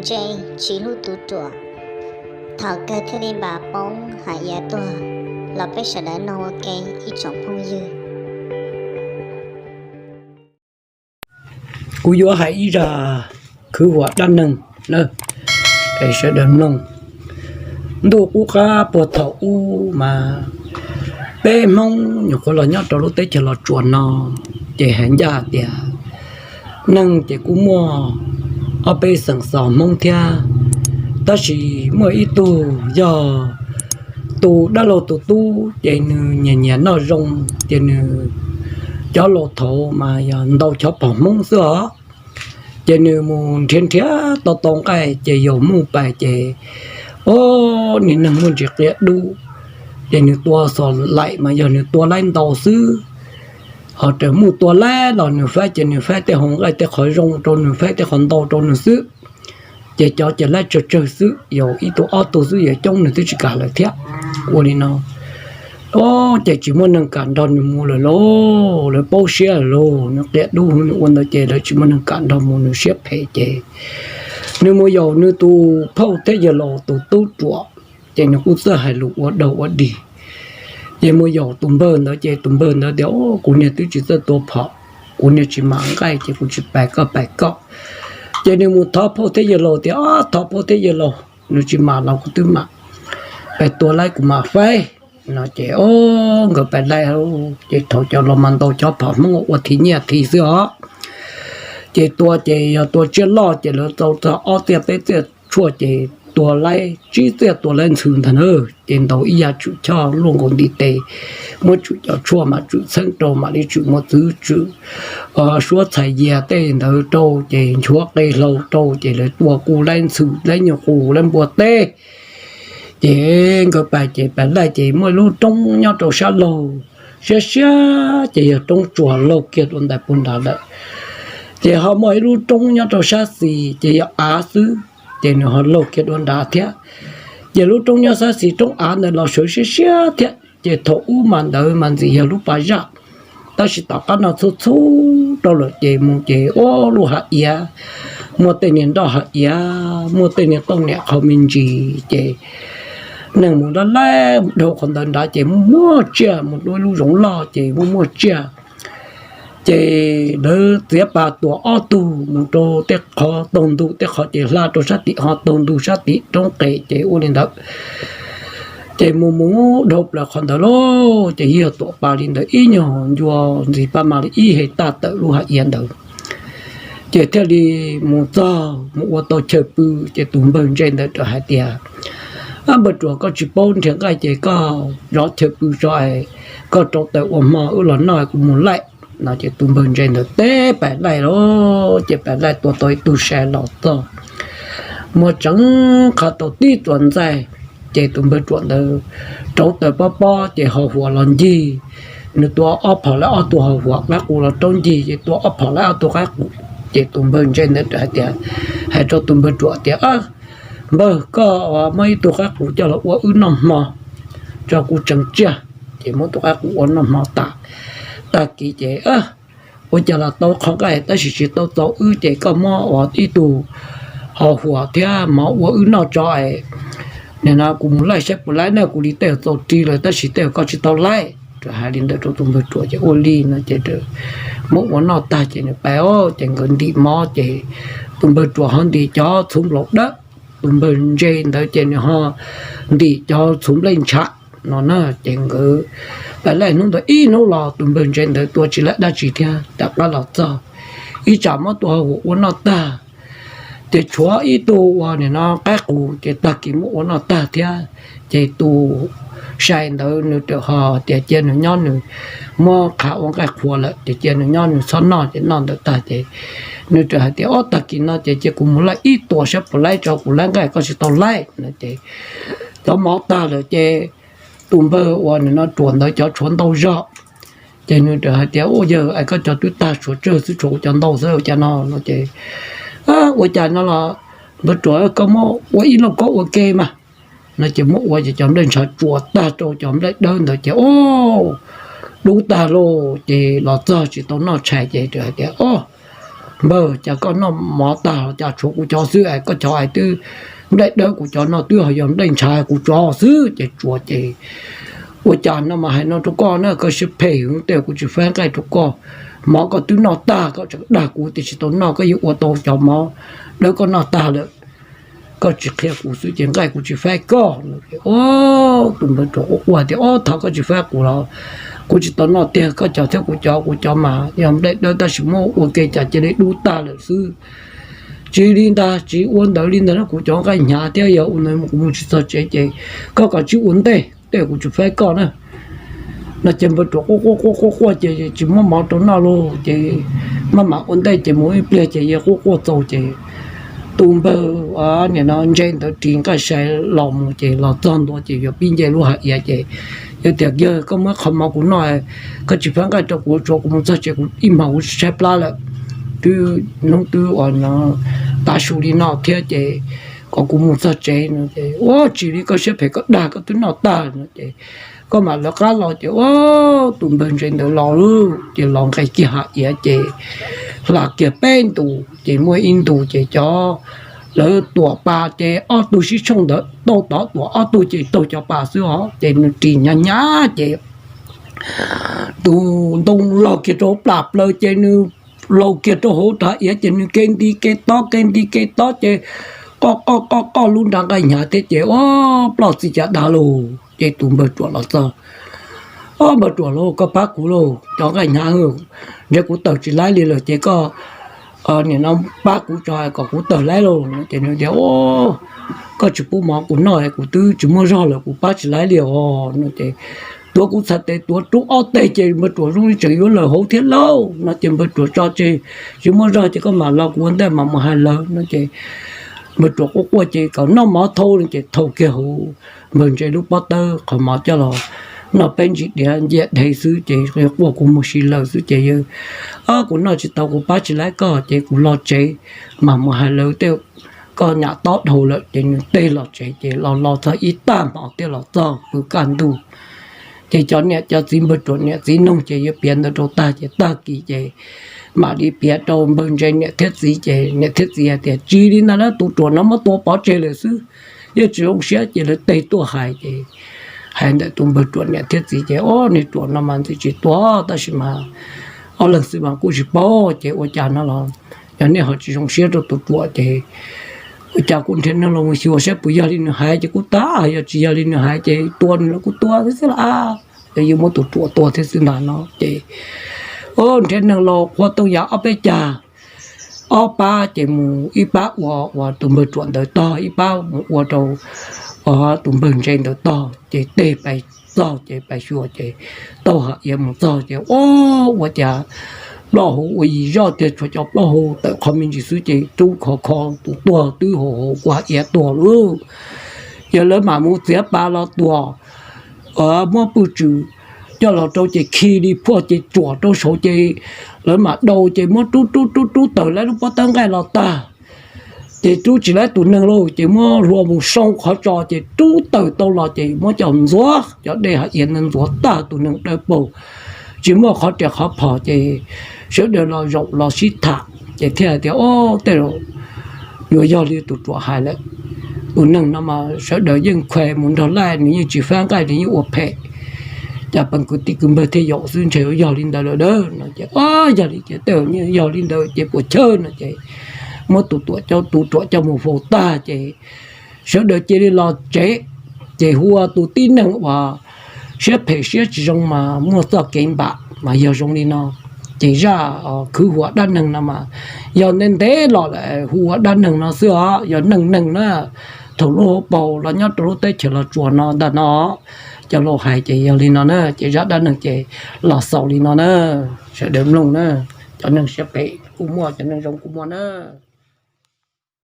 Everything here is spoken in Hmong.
Tseg tsis hlub tus ruam, thaum kawg thiaj li npam poob hais iav tuag los peb sawv daws mloog ua ke ib tsoom phooj ywg. Kuv yuav hais ib zaj khwv huam dab neeg na, es sawv daws mloog. Ntuj qub qab puag thaum ub mas peb Hmoob nyuam qhuav los nyob rau lub teb chaws Los Tsuas no, ces hais ncaj tias neeg ces kuj muaj ob peb xeem xov Hmoob thiab, tab sis muaj ib tug yog tus dab laug tus tub ces nws nyiam nyiam noj zoo, ces nws cov laus thaud mas yog ntaus cov phom Hmoob xwb os. Ces nws mus nrhiav nrhiav tau tau nqaij ces yog muaj pais ces, o, niag neeg muaj ntsis qia dub, ces nws tua xos laim mas yog nws tua laib ntau xwb. Ho raws muaj tua laib los nws faib ces nws faib tej hau nqaij tej qhov zoo rau nws, faib tej qhov ntau rau nws xwb. Ces cov ces laib tsawg tsawg xwb, yog ib tug ob tug xwb, yog coob nws twb tsis kam lawm thiab. Ua li no, o, ces tsis muaj neeg kam nrog nws mus lawm lauj, lawv paub siab lawm lauj, nws qia dub nws ua ntawd ces lawv tsis muaj neeg kam nrog mus, nws siab phem ces nws mus yaum nws tus phauj thiab yawg laus tus tub ruam, ces nws kuj txawj hais lus ua daug ua dig. Ces mus yaum tus npawg ntawd ces tus npawg ntawd tias, o, kuv niag twb tsis txawj tua phom, kuv niag tsis mam nqaij ces kuv tsis pais koj pais koj. Ces nws mus thov phauj thiab yawg laus tias, o, thov phauj thiab yawg laus, nws tsis mam los kuv twb mam pais tua laib kuv mam faib. No ces, o, nkawd pais laij, ces thaum cov laus mas ntaus cov phom Hmoob ua thim nyiaj thim xwb os. Ces tua ces yog tua tsiaj loj ces lawv tau txog ob txiaj peb txiaj tshuaj ces tua laib tsib txiaj tua laib ntxhw ntag na. Ces ntaus ib yam tswm choj luaj nkaus ntiv tes, muab tswm cov tshuaj mam tswm txheeb rau, mam li tswm mos txwv, tswm suab txhais yias tej ntawd rau, ces nchuav qe hlau rau, ces lawv tua kuj laib ntxhw laib nyuag qus laib npua teb. Ces nkawd pais ces pais laij ces muaj ib lub roob nyob rau sab laug, siab siab ces yog roob tsuas laug kiag dua ntais puag nrad lawm. Ces ho muaj ib lub roob nyob rau sab xis ces yog av xwb, ces nws ho laug kiag dua nrad thiab. Ces lub roob nyob sab xis roob av ntawd los sawv siab siab thiab. Ces thaum ub mas ntawd mas ntxim yog lub pas zaj, tab sis tom qab no txhub txhub rau lawm ces mus ces ua lub hav iav, muaj tej niag nroj hav iav, muaj tej niag tooj niam qhov me ntsis ces neeg mus laj laij dhau qhov ntawd nrad ces muaj muaj tsiaj, mus dua lub zoov loj ces muaj muaj tsiaj. Ces lawv txiav pas tuam ob tug mus rau tej qhov taug ntug, tej qhov ces hla rau sab tim ho taug ntug sab tim roob qes ces ua li ntawd. Ces mus mus dhau plaws qhov ntawd lauj, ces yog tuam pas li ntawd ib nyuag ncua ntxiv paj mas li ib hej taj tawm lub hav iav ntawd. Ces thiaj li mus txog mus ua tau chaw pw, ces tus npawg ntse ntawd rau hais tias, Ab npawg ruam, koj tsis paub nrhiav nqaij ces koj zov chaw pw tso es koj rauv taws ua hmo wb los noj, kuv mus laij. No ces tus npawg ntse ntawd teb pais laij lauj, ces pais laij tua tau ib tug sai los txog, muab tseev qhov tau tib txuas ntxaij. Ces tus npawg ruam ntawd rauv taws pob pob ces ho huam los ncig, nws tua ob phom laib ob tug ho huam, qaib qus los rau ncig ces tua ob phom laib ob tug qaib qus. Ces tus npawg ntse ntawd hais tias, hais rau tus npawg ruam tias, Npawg, koj muab ib tug qaib qus coj los ua wb noj hmo tso, kuv tseev tsiaj. Ces muab tus qaib qus ua noj hmo tas, tag kis ces ua cas los tau qhov nqaij tab sis tsis tau txaus wb, ces koj muab ua ib tug ho huam thiab mov ua wb noj tso es, nim no kuv mus laij saib puas laib na, kuv li tej txaus ri lawm tab sis tej koj tsis tau laij. Hais li ntawd rau tus npawg ruam ces ua li no ces muab ua noj tag ces nws pais os, ces nkawd ntim mov ces tus npawg ruam ho ntim cov txhuv nplaum dawb, tus npawg ntse ntawd ces nws ho ntim cov txhuv nplej ntshav no na. Ces nkawd pais laij hnub ntawd ib hnub los tus npawg ntse ntawd tua tsis laij dab tsi thiab, rov qab los txog ib tsam muab tus ho huam ua noj tag, ces tshuav ib tug ua nim no qaib qus ces tag kis muab ua noj tag thiab. Ces tus sai ntawd nws txawm ho tias cia nws nyob, nws muab qha ua nqaij qhuav lawm ces cia nws nyob nws txhob noj, ces noj ntawd tag ces nws txawm hais tias, Ob, tag kis no ces cia kuv mus laij ib tuas saib puas laib tso, kuv laij nqaij koj tsis tau laij no. Ces cov mov tag lawm ces tus npawg uas nim no ruam ntawd cov tshuav ntau zog, ces nws txawm hais tias, Ua yawg, es koj cov twb tag tshuav tsawg xwb, tshuav kuv cov ntau xwb ua cas no no ces, Ua cas no los npawg ruam, koj muab ua ib lauj kaub ua ke mas no ces muab ua ces cov nplej ntshav tsuas tag rau cov nplej dawb ntawd ces, o, dub tag lauj. Ces los txog tsis tau noj tshais ces txawm hais tias, O, Npawg, cas koj noj mov tag los cas tshuav kuv cov xwb es koj cov es twb nplej dawb, kuv cov no twb ho yog nplej ntshav kuv cov xwb ces tsuas ces ua cas no mas hais no rau koj na, koj siab phem heev, tej kuv tsis faib nqaij rau koj. Mov koj twb noj tag, koj tseem dag kuv tias tsis tau noj, koj yuav ua tau cov mov dawb koj noj tag lawm, koj tsis qhia kuv xwb ces nqaij kuv tsis faib koj. Tus npawg ruam quaj quaj tias, Ob, thov koj tsis faib kuv los kuv tsis tau noj tiag, koj cov thiab kuv cov, kuv cov mas yog nplej dawb tab sis muab ua ke cas cia li dub tag lawm xwb. Tsis li ntag, tsis ua ntawd li ntag na, kuv cov nqaij hnyav thiab yog ua ntawd kuv mus tsis txog tsev ces koj kav tsij ua ntej, tej kuv tsis faib koj na. No ces npawg ruam quaj quaj quaj quaj quaj ces tsis muab mov rau noj lauj, ces maj mam ua ntej ces mus ib pliag ces yawg quaj quaj txaus ces tus npawg nim no ntse ntawd ris nqaij sai los mus ces los txog ntua ces yuav pib nce lub hav iav ces yawg tias, Yawg, koj muab qhov mov kuv noj, koj tsis faib nqaij rau kuv, tsuav kuv mus txog tsev kuv ib hmos kuv tshaib plab lawm, twb hnub twb ua no tav su li no thiab ces kom kuv mus txog tsev no ces, Ua tsis li, koj siab phem, koj dag, koj twb noj tag no ces koj mam lawv qab los ces, ua tus npawg ntse ntawd los lauj, ces los nqes kiag hav iav ces hla kiag peb ntus ces muaj ib ntus ces cov lawv tuam pas ces ob tug sib tshooj ntawd tau tod tuam ob tug ces taug cov pas xwb os ces nws ris hnyav hnyav ces tus ntoo laug kiag rau hauv plas plaws ces nws laug kiag rau hauv hav iav ces nws kev nti kev tob kev nti kev tob ces qoj qoj qoj qoj lub nra nqaij hnyav thiab ces, Ua ploj txij cav dag lauj. Ces tus npawg ruam los txog, Ob, npawg ruam lauj, koj pab kuv lauj, cov nqaij hnyav, ntshe kuv tawm tsis laib li lawm ces koj nim no pab kuv tso kom kuv tawm laib lauj no ces nws tias, Koj tsis pub mov kuv noj, kuv twb tsis muaj zog lawm, kuv pab tsis laib li os no ces tuav kuv txhais tes tuav rub ob teg ces npawg ruam zoo li tseem yuav lawm hauv thiab lauj no ces npawg ruam tso tseg tsis muaj zog ces koj mam los kuv ua ntej mam mus hais lawv no ces npawg ruam quaj quaj ces kom noj mov thau no ces thau kiag hauv npawg ntse lub pob tawb qhov mov coj los noj peb ntsis diav nciaj dhev xwb ces quaj kuv mus si lawm xwb ces yawg, Kuv noj tsis tau, kuv pab tsis laib koj ces kuv los tsev mam mus hais lawv tej, koj nyam tob dhau lawm ces nws teg los tsev ces los los txog ib tag hmo thiaj los txog pw kaj ntug. Ces cov niam cov txiv npawg ruam niam txiv noog ces yuav piav ntawd rau tag ces tag kis ces mam li piav rau npawg ntse niam thiab txiv ces niam thiab txiv hais tias, Tsis li ntag na, tus ruam no muab tua pov tseg lawm xwb, yeej tsis zoo siab ces lawv teg tuaj hais ces hais ntawm tus npawg ruam niam thiab txiv ces, Ob, niag ruam no mas ntxim tsis tua tab sis mas ob leeg xwb mas kuj tsis paub ces ua cas no los yog nej ho tsis zoo siab rau tus ruam ces ua cas kuj nrhiav neeg los mus xyuas saib puas yog li nws hais ces kuj tag, yog tsis yog li nws hais ces tua nws los kuj tua thiab xwb las, yog muab tus ruam tua thiab xwb ntag no ces nrhiav neeg los qhuas tooj yam ob peb cag, ob pab ces mus ib pab ua ua tus npawg ruam ntawd tog, ib pab mus ua rau tus npawg ntse ntawd tog ces teg pais txog ces pais xyuas ces taug hav iav mus txog ces, Ob, ua cas plaub hau ua yim zoj tiag, tshuav cov plaub hau tawm qhov me ntsis xwb ces rub khov kho tus tuag twb haus haus kuv hav iav tuag lauj. Yog lawv mam mus txiav pas los tuam muab pw tswm coj los rau ces khi li phuaj ces tsuam rau saud ces lawv mam dau ces muab rub rub rub rub tawm lawv lub pob tawb nqaij los tag. Ces rub tsis laib tus neeg lauj ces muab hlua mus soo qhov tso ces rub tawm tau los ces muab coj ntxuav cov dej hav iav ntawd ntxuav tag tus neeg dawb paug, tsis muaj qhov riam qhov phom ces sawv daws los zaum los sib tham ces thiaj hais tias, Ob, tej zaum yuav yog li tus ruam hais lawm. Tus neeg no mas sawv daws yeej khues mus nrog laij, nws yeej tsis fab nqaij, nws yeej ua phem, cas pees kwv tij kwv npawg thiaj yaum xwb, ntshe yuav yog li ntawd lawm dawb no ces, Ob, yog li ces tej zaum yeej yog li ntawd ces puas chawj no ces muab tus ruam coj, tus ruam coj mus faus tag ces sawv daws cia li los tsev. Ces hu ua tus tib neeg uas siab phem siab tsis zoo mas muaj txoj kev npam mas yog zoo li no. Ces zaj khwv hu ua dab neeg no mas yog ntev ntev los lawm hu ua dab neeg no xwb os, yog neej neeg na, thaum lub hauv paus los nyob rau lub teb chaws Los Tsuas no ntag no. Cov laus hais ces yog li no na, ces zaj dab neeg ces los xaus li no na. Sawv daws mloog na, cov neeg siab phem kuj muaj, cov neeg zoo kuj muaj na.